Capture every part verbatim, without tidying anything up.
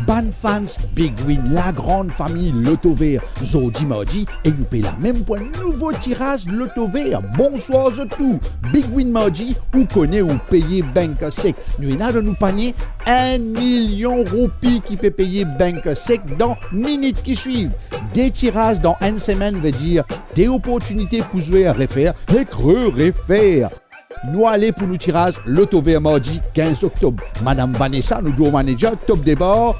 Bann fans Big Win, lagran fami Loto Ver, zordi mardi, e nou pe la mem pou enn nouvo tiraz Loto Ver. Bonswar zot tou. Big Win mardi, ou kone ou peye bank sek. Nou ena dan nou panie enn milion roupi ki pe peye bank sek dan minit ki swiv. De tiraz dan enn semenn, vedir de oportinite pou zwe refer ek re-refer. Nou ale pou nou tiraz Loto Ver mardi kinz oktob. Madam Vanessa, nou draw manager, top depar.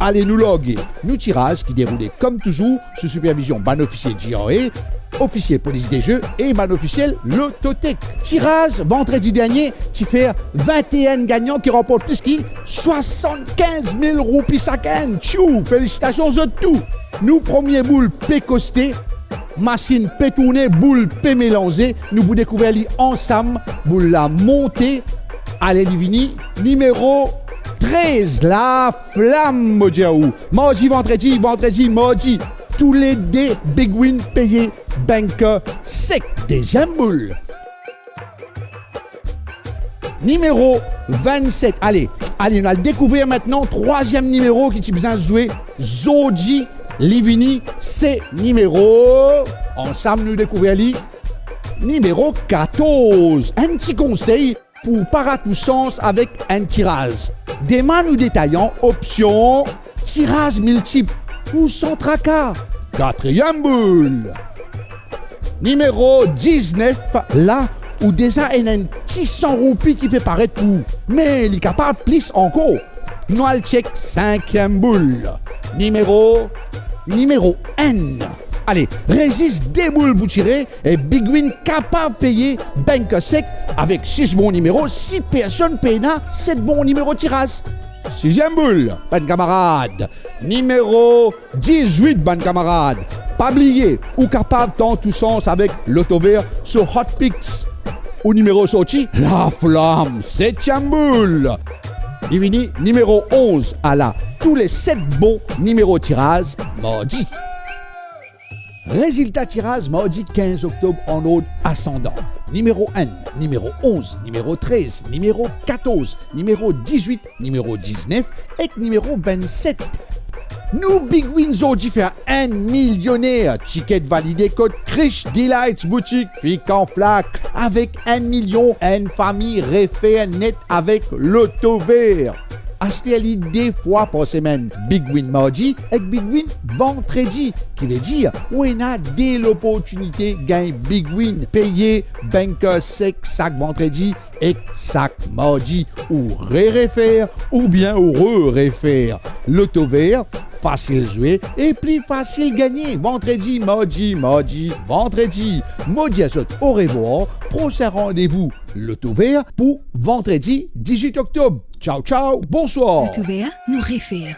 Ale nou large. Nou tiraz ki deroule kom touzour sou sipervizion bann ofisie G R A, ofisie polis de ze e bann ofisie Lottotech. Tiraz vandredi dernie ti fer vinte-enn gagnan ki ranport plis ki swasann-kinz mil roupi sakenn. Tchou, felisitasion zot tou. Nou premie boul pe koste, masinn pe tourne, boul pe melanze, nou pou dekouver li ansam. Boul la monte, ale li vini, nimero trez, Laflam, mo dir ou. Mardi, vandredi, vandredi, mardi, toulede Big Win peye bank sek. Deziem boul. Nimero vennset. Ale, ale, nou al dekouvrir aster trwaziem nimero ki ti bizin zwe zordi. Li vini, se nimero, ansam nou dekouvrir li, nimero katorz. Enn ti konsey pou pa rat ou sans avek enn tiraz. Demann ou detayan opsion tiraz miltip pou san traka. Katriem boul. Nimero diznef, la ou deza ena enn ti san roupi ki pe paret pou ou, me li kapav plis ankor. Nou al chek sinkiem boul. Nimero, nimero enn. Ale, res zis de boul pou tire e Big Win kapav peye bank sek avek sis bon nimero, si personn pena set bon nimero tiraz. Siziem boul, bann kamarad. Nimero dizwit, bann kamarad. Pa bliye, ou kapav tant ou sans avek Loto Ver so Hot Picks. Ou nimero sorti, Laflam, setiem boul. Li vini nimero onz, ala tou le set bon nimero tiraz mardi. Rezilta tiraz mardi kinz oktob an ord asandan. Nimero enn, nimero onz, nimero trez, nimero katorz, nimero dizwit, nimero diznef ek nimero vennset. Nou Big Win zordi fer enn milioner. Tiket valide kot Krish Delights Boutique, Fik an Flak, avek enn milion, enn fami refer net avek Loto Ver. Aster li de fwa par semenn, Big Win mardi ek Big Win vandredi, ki vedir ou ena de loportinite gagn Big Win, peye bank sek sak vandredi ek sak mardi, ou re-refer oubien ou re-refer. Loto Ver, fasil zwe e pli fasil gagne. Vandredi, mardi, mardi, vandredi. Mo dir zot orevwar, prosin randevou Loto Ver pou vandredi dizwit oktob. Tchao, tchao, bonswar. Loto Ver, nou refer.